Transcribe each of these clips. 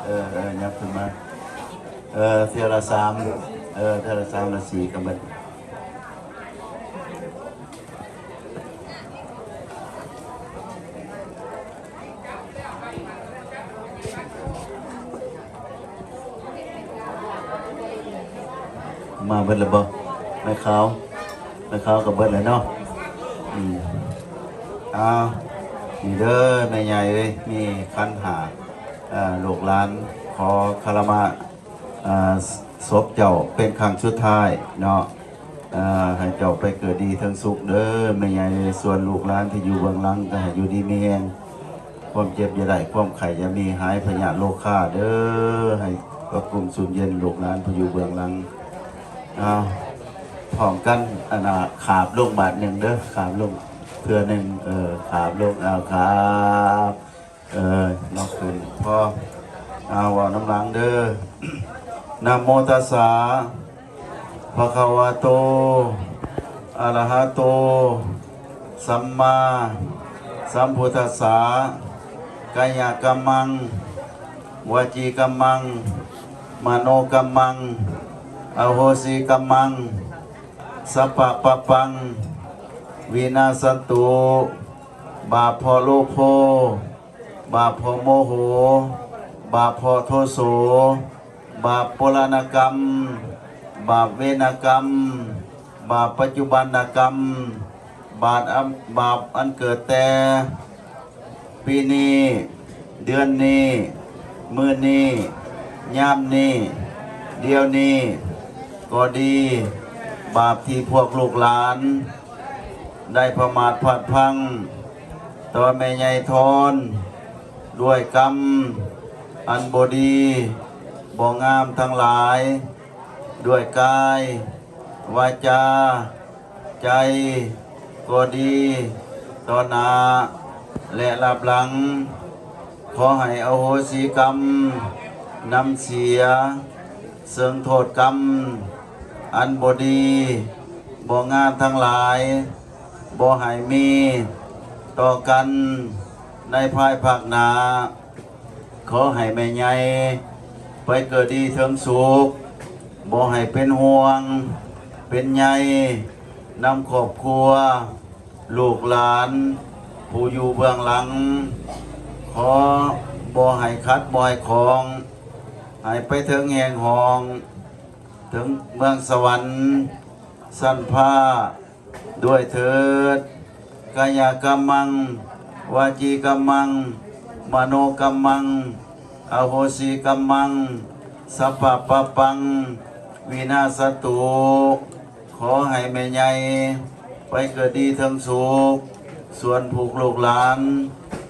ເອີ ເອີ ຫຍັບຂຶ້ນມາ ເອີ ເທື່ອລະສາມ ເອີ ເທື່ອລະສາມລະສີ່ກະເບິດ. ມາເບິດແລ້ວບໍ່? ແມ່ຂາວ ແມ່ຂາວກະເບິດແລ້ວເນາະ. ອືມ ອ້າວ ນີ້ເດີແມ່ໃຫຍ່ເອີຍ ມີຂັນຫ້າ ເອີ ລູກຫຼານຂໍຄາລະມະ ເອີ ສົບເຈົ້າເປັນຄັ້ງສຸດທ້າຍເນາະ. ເອີ ໃຫ້ເຈົ້າໄປເກີດດີເທິງສຸກເດີແມ່ໃຫຍ່ເອີຍ. ສ່ວນລູກຫຼານທີ່ຢູ່ເບື້ອງຫຼັງກະໃຫ້ຢູ່ດີມີແຮງ ຄວາມເຈັບຢ່າໄດ້ ຄວາມໄຂ້ຢ່າມີ ຫາຍພະຍາດໂລຄາເດີ ໃຫ້ປະກຸມຊຸ່ມເຢັນລູກຫຼານຜູ້ຢູ່ເບື້ອງຫຼັງ. ອ້າວ ພ້ອມກັນ ອັນນ່າ ຂາບລົງບາດໜຶ່ງເດີ ຂາບລົງເທື່ອໜຶ່ງ ເອີ ຂາບລົງ ອ້າວ ຂາບ ເອີ ເນາະ ຂຶ້ນພໍ ອ້າວ ເວົ້ານຳຫຼັງເດີ. ນະໂມຕັດສະ ພະຄະວະໂຕ ອະລະຫະໂຕ ສຳມາສຳພຸດທັດສະ ກາຍະກຳມັງ ວະຈີກຳມັງ ມະໂນກຳມັງ ອະໂຫສິກຳມັງ ສັບປະປັບປັງ ວິນາສັນຕຸ ບາບເພາະໂລໂພ ບາບເພາະໂມໂຫ ບາບເພາະໂທໂສ ບາບໂບລານະກຳ ບາບເວນະກຳ ບາບປັດຈຸບັນນະກຳ ບາບອັນ ບາບອັນເກີດແຕ່ ປີນີ້ ເດືອນນີ້ ມື້ນີ້ ຍາມນີ້ ດຽວນີ້ກໍດີ ບາບທີ່ພວກລູກຫຼານໄດ້ປະໝາດພາດພັ້ງຕໍ່ແມ່ໃຫຍ່ທອນ ດ້ວຍກຳອັນບໍ່ດີບໍ່ງາມທັງຫຼາຍ ດ້ວຍກາຍ ວາຈາ ໃຈກໍດີ ຕໍ່ໜ້າ ແລະ ລັບຫຼັງ ຂໍໃຫ້ອະໂຫສິກຳ ນຳເສຍ ເຊິ່ງໂທດກຳ ອັນບໍ່ດີບໍ່ງາມທັງຫຼາຍ ບໍ່ໃຫ້ມີຕໍ່ກັນໃນພາຍພາກໜ້າ. ຂໍໃຫ້ແມ່ໃຫຍ່ໄປເກີດດີເຖິງສຸກ ບໍ່ໃຫ້ເປັນຫ່ວງເປັນໃຍນຳຄອບຄົວ ລູກຫຼານຜູ້ຢູ່ເບື້ອງຫຼັງ. ຂໍບໍ່ໃຫ້ຂັດບໍ່ໃຫ້ຂ້ອງ ໃຫ້ໄປເຖິງແຫ່ງຫ້ອງ ເຖິງເມືອງສະຫວັນຊັ້ນຟ້າ ດ້ວຍເທີດ. ກາຍະກຳມັງ ວະຈີກຳມັງ ມະໂນກຳມັງ ອະໂຫສິກຳມັງ ສັບປະປັບປັງ ວິນາສັນຕຸ. ຂໍໃຫ້ແມ່ໃຫຍ່ໄປເກີດດີເຖິງສຸກ ສ່ວນພວກລູກຫຼານ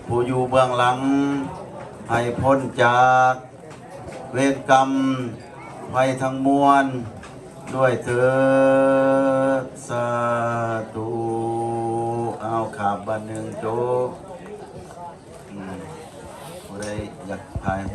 ຜູ້ຢູ່ເບື້ອງຫຼັງ ໃຫ້ພົ້ນຈາກ ເວນກຳໄພທັງມວນດ້ວຍເທີດ ສາທຸ. ອ້າວ ຂາບບາດໜຶ່ງໂຈະ. ອືມ ຜູ້ໃດຢາກຖ່າຍ